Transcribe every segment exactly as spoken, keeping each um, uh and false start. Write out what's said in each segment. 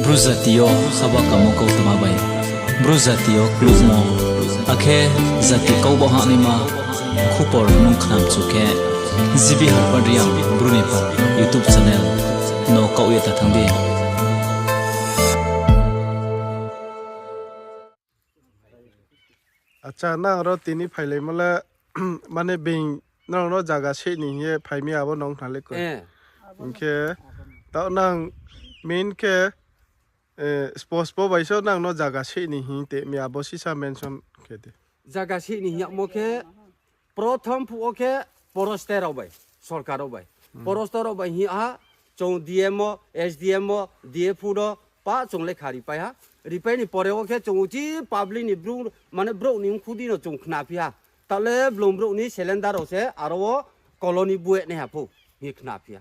Bru jati yo haba kamo kautma bai, Bru jati yo klukmo, akhe jati kau bo hahnaima khupor nung khnamchu khe, G B Harpad Reang Bru ni pha YouTube channel no kaoh ye ta thanng di. Acha, nang ro tini phailaimo le, mane being nang no zaga seh ni hing ye phai mi abo nung khna le koi. Hing khe, taoh nang main khe, spos po bai so nang no zaga seh ni hing te mi abo sisa mention khe di. Zaga seh ni hing yagmo khe, prothom phuh wo khe forester rao bai, sorkar rao bai. Forester rao bai hing ha, chung D M o, S D M o, D F O no, pa chung lekha ripai ha. Ripai ni pore wo khe chung uchih public ni brouh, mane brouh ni mkhudi no chung khnaphi ha. Taoh le blung brouh ni cylinder rao se aro wo colony buehnaiha pho hing khnaphi ha.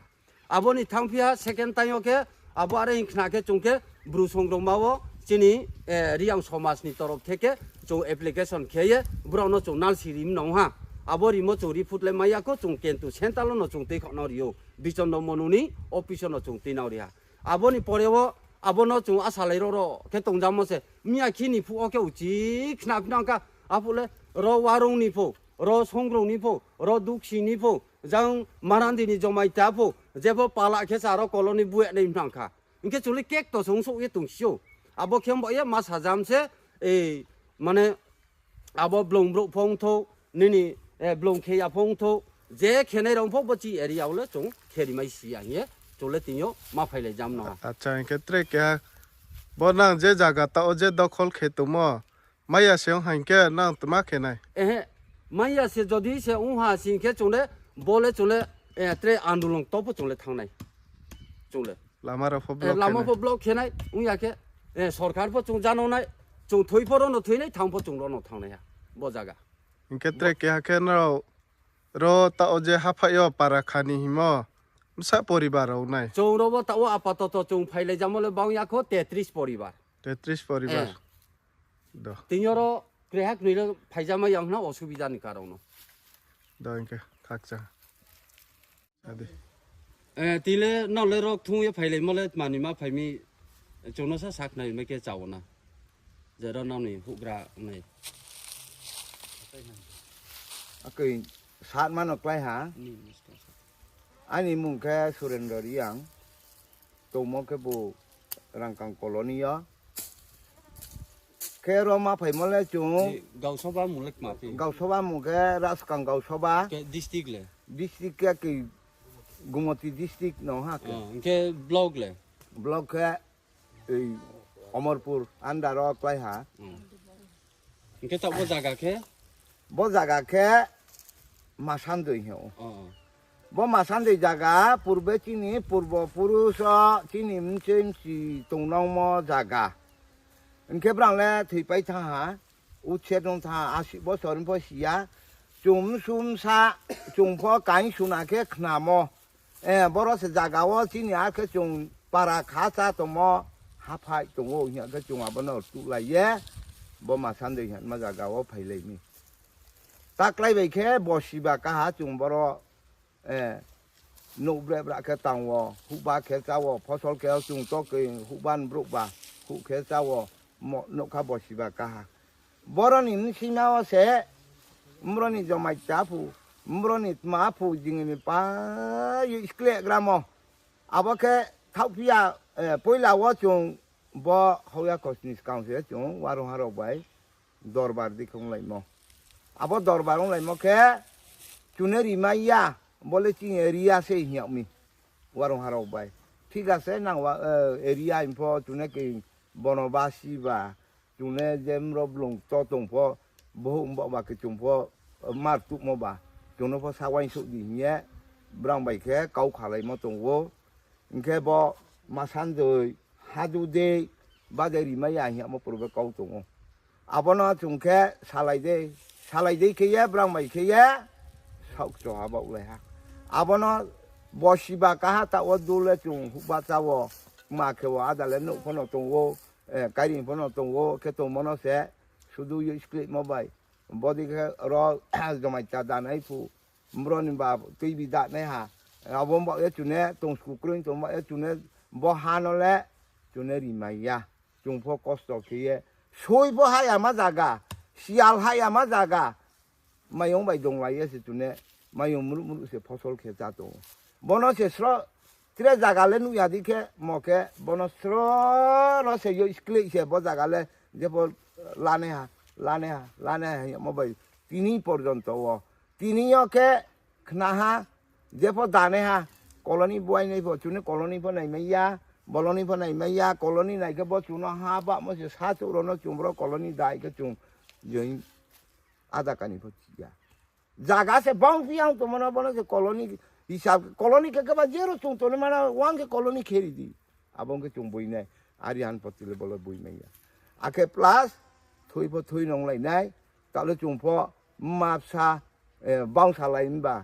Abo ni thanngphi ha second time yo khe, abo are hing khna khe chung khe Bru songrongma wo chini Reang somaj ni torof theke chung application khe ye brao no chung nalsi ri mnang ha. Abo rimo chung report le mai ya kho, chung kintu central wo no chung tuikhaoh nang ri ou, Bichondra Monu ni office wo no chung tuinang ri ha. Abo ni pore wo abo no chung asalai ro ro khe tongjamo se, miya khe ni phuh wo khe uchih khnaphi nang kha, aphuh le ro warung ni pho, ro songrong ni pho, ro duksi ni pho, jang Marandi ni Jomaita pho, jepho pala khe se aro colony buehnai mnang kha. Hing khe chung le kekto se ongsouh ye tongsi ou. Abo khe mbaoh ye ma sajam se, mane, abo blung brouh pho ongthou, nini blung khe ya pho ongthou, je khenai rao pho bo chini area wo le chung khe ri mai si ya hing ye, chung le tini yo ma phailai jam no ha. Acha, hing khe tre keha, bo nang je zaga taoh wo je dokhol khe tongmo, mai ya se ong ha hing khe nang tma khe nai? Mai ya se jodi se ong ha sing khe chung le, bo le chung le, tre andolon to pho chung le thanng nai. Chung le lama pho block khe nai, ong ya khe, sorkar pho chung jano nai, chung thoi pho ro no thoi nai, thanng pho chung ro no thanng nai ha, bo zaga. Hing khe tre keha khe nrao ro taoh wo je haphaih yo para kha ni hingmo, bsa poribar rao nai? Chung ro bo taoh wo apatoto chung phailai jamo le bang ya kho tetris poribar. Tetris poribar. Tini yo ro kreha knoi le phaijamai ya ong khna osubida ni karon no. Tini le nrao le ro kthung ye phailaimo le tma ni ma phai mi, chung no sa sakhnari mai khe chao na. Je ro nrao ni houhgra nai. Akoi satma no klái ha. Aini mmung khe Surendra Reang. Tongmo khe bo Rangkang colony yo. Khe ro ma phaimo le chung Gaosoba mmung khe Raskang Gaosoba. District khe Gumoti district no ha khe. Block khe Omorpur under wo klái ha. Hing khe taoh bo zaga khe? Bo zaga khe Masandoi hing ou. Bo Masandoi zaga purbe chini purbo puruso chini mchoi mchi tongnangmo zaga. Hing khe brang le thoipai thanng ha, uchher ong thanng ha, asi bosor pho si ya. Chung msu msa, chung pho kaing suna khe khnamo. Boro se zaga wo chini akhe chung para kha chá tongmo, haphaih tong ou hing ya khe chung abo no tuhlai ye, bo Masandoi hingma zaga wo phailai mi. Taklái bai khe bosiba kaha chung boro, nouh bre bra khe tang wo, huhba khe chá wo, phosol khe chung to khe huhba ni brouh ba, huh khe chá wo, nougkha bosiba kaha. Boro ni bsingma wo se, boro ni Jomaita phu, boro ni tma phu, jing ni pa, ye skleh gramo. Abo khe thaohphi ya, poila wo chung bo hauya khosni skang se chung warungha rao bai dorbar dei khe onglaimo. Abo dorbar onglaimo khe chung no rimai ya, bo le chini area se hing yag mi. Warungha rao bai. Thik ase nang area hing pho chung no khe bono basi ba, chung no je bro blung to tong pho, bohouh mbaoh ba khe chung pho, mar tuhmo ba, chung no pho sa uaingsouh di hing ye, brang bai khe kau khalaimo tong ou. Hing khe bo Masandoi, hadu dei, bade rimai ya hing yagmo purbe kau tong ou. Abo no chung khe salai dei, salai dei khe ye, brang bai khe ye, saoh kchoha baohlai ha. Abo no bosiba kaha taoh wo dul le chung huhba chá wo, kma khe wo áda le nouh pho no tong ou, kairing pho no tong ou, khe tongmo no se, sudu ye sklehmo bai. Bodei khe ro Jomaita danai phu, bro ni ba tuibi danai ha. Abo mbaoh ye chung no tongsku kroi tong ba ye chung no bo ha no le chung no rimai ya. Chung pho kosto khe ye, soi pho ha yama zaga, sial ha yama zaga, maiyong bai donglai ye se chung no maiyong mruh mruh se phosol khe chá tong ou. Bo no se sro, tre zaga le nuh ya di khe, mo khe bo no sro ro se yo skleih se bo zaga le, jepho lanaiha, lanaiha, lanaiha hing yamo bai tini porjonto wo. Tini yo khe khna ha, jepho danaiha, colony buainai pho, chung no colony pho naimai ya, boloni pho naimai ya, colony nai khe bo chung no ha bahmo se sa chouh rao no chung bro colony dai khe chung joi ada kani pho chi ya. Zaga se bangphi ang tongmo no bo no se colony hisab, colony khe khe ba jero chung tongnaima no wang khe colony khe ri di. Abo ong khe chung boi nai, ari han poti le bo le boi mai ya. Akhe plus, thui pho thui nonglai nai, taoh le chung pho mma bsa, bangsalai mba,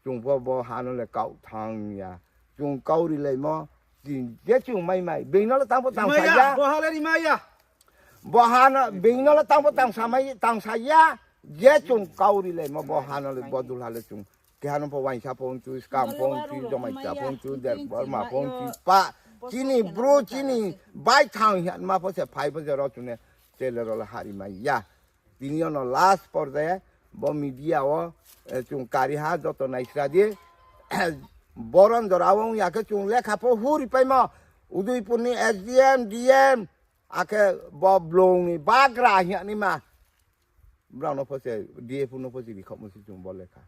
chung pho bo ha no le kaoh thanng ya. Chung kau rilaimo, je chung mai mai, being no le tang pho tangsa ya. Bo ha le rimai ya. Bo ha no, being no le tang pho tangsa mai, tangsa ya, je chung kau rilaimo bo ha no le, bo dulha le chung. Keha no pho uaingsa pho ongchu, skam pho ongchu, jomaita pho ongchu, derborma pho ongchu, pa, chini bru, chini baithang hingma pho se phai pho se ro chung ne, chele ro le ha rimai ya. Tini yo no last porjaye, bo media wo, chung kari ha joto naisra di. Boron jora wo ong ya khe chung lekha pho huripaimo, Udaipur ni S D M, D M, akhe bo blong ni bagra hingnaima. Brao no pho se, D F O no pho se rikhaohmo se chung bo lekha.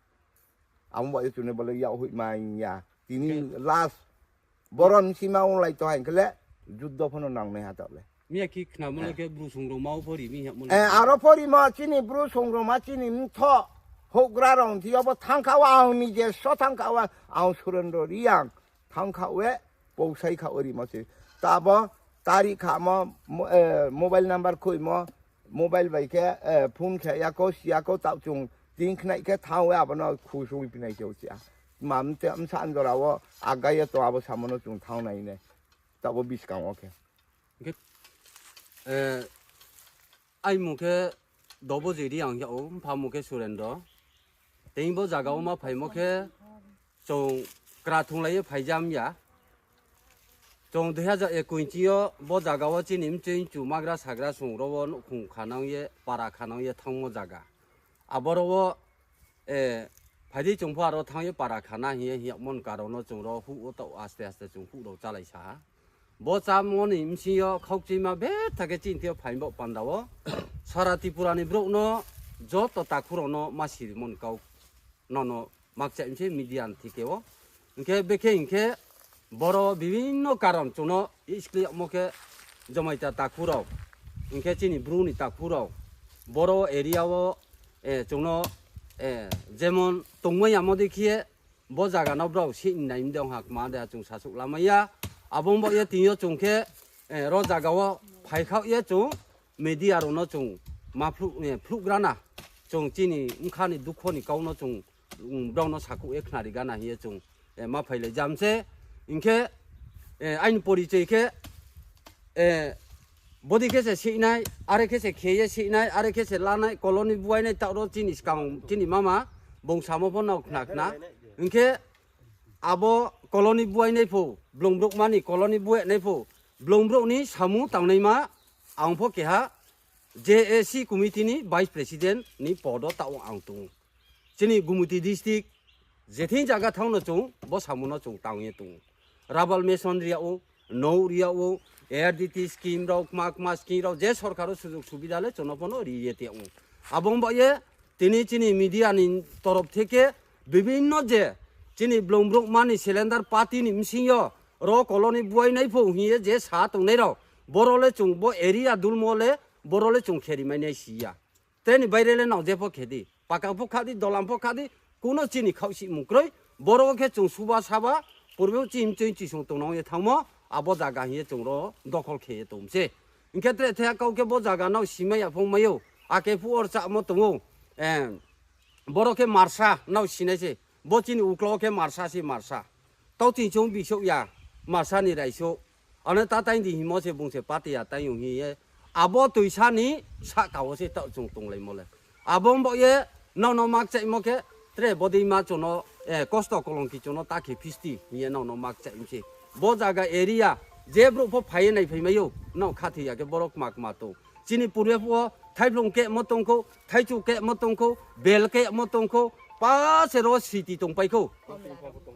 Abo bai ye chung ne bo le yak hoihmai ya. Tini last. Boron sima onglai to haing khe le, juddo pho no nangnai ha taoh le. Miya khe khnamo le khe bru song rao ma pho ri mi hamo le. Aro pho rimo chini bru song rao ma chini mtho. Houhgra rao thing yo bo thanngkha wo ang nije so thanngkha wo ang Surendro Reang. Thanngkha we, pousai kha wo rimo se. Tabo, tari khamo, mobile number khuimo, mobile bai khe, phone khe ya kho, si ya kho, taoh chung tin khnai khe thanng we abo no khusung ri phinai se usia. Tma mte bsa jora wo, aga ye to abo samo no chung thanng nai ne. Taoh bo buskang wo khe. Aimung khe Doboji Reang yag ou, mpha mung khe Surendro. Tei bo zaga wo ma phaimo khe chung kra thunglai ye phaijam ya. Chung dui hajar ekush yo bo zaga wo chini mchoi mchu magra sagra song ro wo nouhkhong khanang ye, para khanang ye thanngmo zaga. Aboro wo, phai di chung pho aro thanng ye para khana hing ye hing yagmo ni karon no chung ro huh wo taoh aste aste chung huh rao chálai sa ha. Bo chámo ni bsing yo khaukchuima betha khe chini thing yo phai baoh panda wo. Sara Tripura ni brouh no joto takhu rao no ma sirimo ni kau. Nono makchai mi se media ni thike wo. Hing khe bekhe hing khe boro bibhinno karon chung no iskli yagmo khe jomaita takhu rao. Hing khe chini bru ni takhu rao. Boro area wo, chung no, jemon tongmai yamo dei khe bo zaga no brao sih ni nai mde ong ha kma de ha chung sasouh lamai ya. Abo ong baoh ye tini yo chung khe, ro zaga wo phaikhaoh ye chung media rao no chung ma phluh gra na. Chung chini bkha ni dukho ni kau no chung, brao no sakhouh ye khnari ga na hing ye chung, ma phailai jam se. Hing khe, aini porichoi khe, bodei khe se sih nai, are khe se khe ye sih nai, are khe se la nai, colony buai nai, taoh ro chini skang chini mama, bung samo pho nao khna khna. Hing khe abo colony buai nai pho, blong brouhma ni colony buai nai pho, blong brouh ni samung tangnaima, ang pho keha J A C committee ni vice president ni pod wo taoh ang tong ou. Chini Gumoti district, jething zaga thanng no chung, bo samung no chung tang ye tong ou. Rubber machine ri yag ou, nouh ri yag ou, R D T scheme rao, kma kma scheme rao, je sorkar wo sujug subida le chung no pho no ri ye tong ou. Abo ong baoh ye, tini chini media ni torop theke, bibhinno je, chini blong brouhma ni cylinder party ni bsing yo, ro colony buai nai pho hing ye je sa tongnai rao, boro le chung bo area dulmo le, boro le chung kheri mai nai si ya. Tre ni baire le nao jepho khe di, paka pho kha di, dolam pho kha di, kuno chini khaohsihmung kroi, boro wo khe chung suba saba, purbe wo chini mchoi chisung tongnang ye thanngmo, abo zaga hing ye chung ro dokhol khe ye tong se. Hing khe tre thaiha kau khe bo zaga nao simai ya phung mai ou, ake phuh wo rchamo tong ou, boro khe Marsa nao sinai se, bo chini uklau wo khe Marsa se Marsa. Tau tini chung bisouh ya, Marsa ni raisouh. Ano ta tai di hingmo se bung se pati ya tai ong hing ye. Abo toisa ni sahka wo se taoh chung tonglaimo le. Abo ong baoh ye, nrao no makchaihmo khe, tre bodeima chung no, kosto kolongki chung no ta khe phisti hing ye nrao no makchaih mi se. Bo zaga area, Je brouh pho phai ye naiphai mai ou, nrao khathoi ya khe boro kma kma tong. Chini purbe phuh wo thaiphlung kemo tong khou, thaichu kemo tong khou, bel kemo tong khou, pa se ro siti tongpai khou.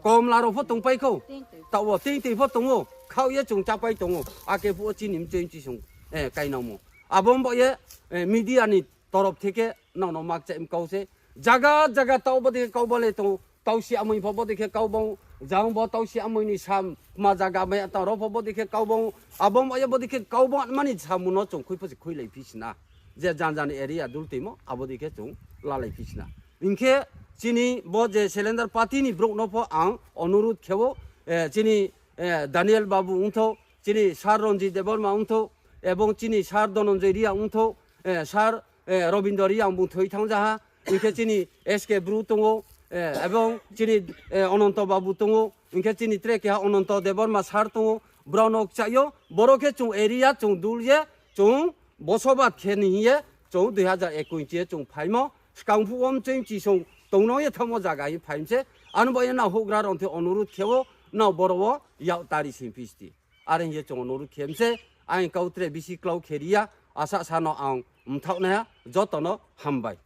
Komla rao pho tongpai khou. Taoh wo teingtoi pho tong ou, khaoh ye chung chápai tong ou. Akhe phuh wo chini mchoi mchisong, eh, kainangmo. Abo ni baoh ye, eh, media ni torop theke nrao no makchaih mkau se. Zaga zaga taoh bodei khe kau bang le tong ou, tausi amoi pho bodei khe kau bang ou, jang bo tausi amoi ni sam kma zaga mai ya tang ro pho bodei khe kau bang ou, abo ni baoh ye bodei khe kau bang mani samung no chung khui pho se khuilai phi sna. Je jan jan area dul toimo, abo dei khe chung lalai phi sna. Hing khe chini bo je Cylinder Party ni brouh no pho ang onurudh khe ou, eh, chini, eh, Daniel Babu ongthou, chini Sir Ranjit Debbarma ongthou, ebong chini Sir Dhananjay Reang ongthou, eh, Sir, eh, Rabindra Reang bung thoi thanng ja ha, hing khe chini S K Bru tong ou, eh, ebong chini, eh, Ananto Babu tong ou, hing khe chini tre keha Ananto Debbarma sir tong ou, brao no kchaih ou, boro khe chung area chung dul ye, chung bosobat khe ni hing ye, chung dui hazar ekush ye chung phaimo, skang phuh wo mchoi mchisong tongnang ye thanngmo zaga hing phai mi se, ano baoh ye nrao houhgra rao thei onurudh khe ou, nrao boro wo yak tari sing phi sti. Are hing ye chung onurudh khe mi se, aini kau tre bisi klau khe ri ya, asa sa no ang mthaoh nai ha, joto no hambai.